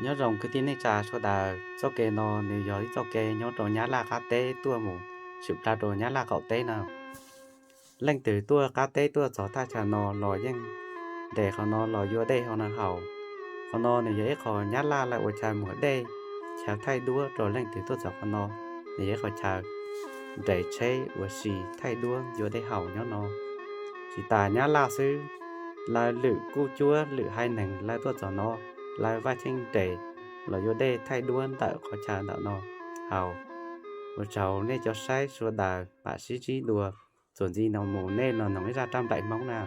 Nyob zoo kwv tij neej tsa sawv daws, txoj kev no nws yog ib txoj kev nyob rau Nyab Laj qab teb tuaj mus tshwm plaws rau Nyab Laj qaum teb na. Leej twg tuaj qab teb tuaj txog thaj chaw no los yeej nres qhov no los yuav dej hau no haus. Qhov no nws yog ib qho Nyab Laj lawv ua chaw muag dej, chaw thaij duab rau leej twg tuaj txog qhov no. Nws yog ib qho chaw nres tsheb ua si thaij duab yuav dej haus nyob no. Tsis tas Nyab Laj xwb, lawv lwm kuj cuab lwm haiv neeg lawv tuaj txog no, lawv vaj cheeb nres los yuav dej thaij duab ntawm qhov chaw ntawm no haus. Ua tsaug nej cov saib sawv daws, pam sib ntsib dua, txuas ntxiv no mus nej los noog ib zaj raj nplaim Hmoob na.